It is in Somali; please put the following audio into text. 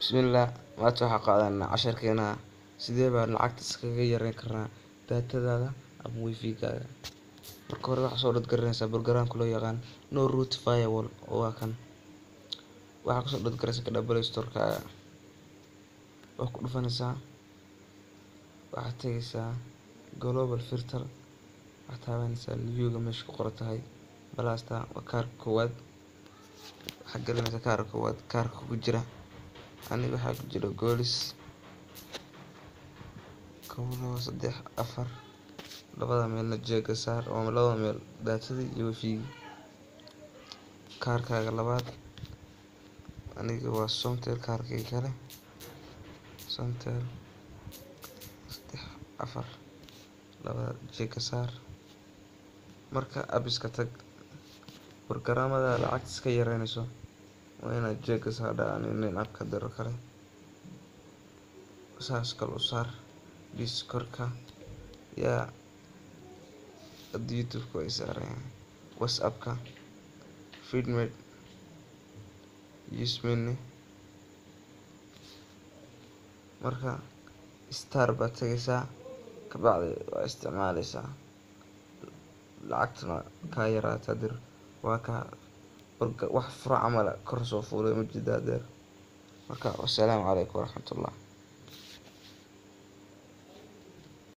Bismillah, maanta waxaa qaadanaa casharkeena sidee baan lacagta iskaga yareyn karnaa daatadaada ama wifi-gaaga. Marka hore waxaa soo download garanaysaa programka loo yaqaan No Root Firewall, oo waa kan. Waxaa kusoo download garaysan kadhaa Play Store-kaaga. Waa ku dhufanaysaa, waxaad tegaysaa Global Filter, waxaad taabanaysaa new-ga meesha ku qoran tahay plus-ta. Waa kaarka koowaad. Waxaad gelinaysaa kaarka koowaad, kaarka ku jira. Aniga waxaa ku jira goolis 1, 2, 3, 4. Labada meelna jeega saar, oo labada meel daatadii iyo wifi-gii. Kaarkaaga labaad, aniga waa Somtel. Kaarkayga kale Somtel, 3, 4, labada jeega saar. Marka apps-ka tag, programmada lacagta iska yareynayso waa inaad jeega saardhaa. Nin app ka diro kale saas kale u saar. Discord-ka yaa hadda YouTube-ka way saaran, WhatsApp-ka, Vidmate, Usmini. Marka start baad tegaysaa, kabacdi waa isticmaaleysaa, lacagtuna kaa yaraata. Dir waa ka wax furo camal kor soo fuulay ma jeedaa deer. Marka wassalaamu calaykum waraxmatullah.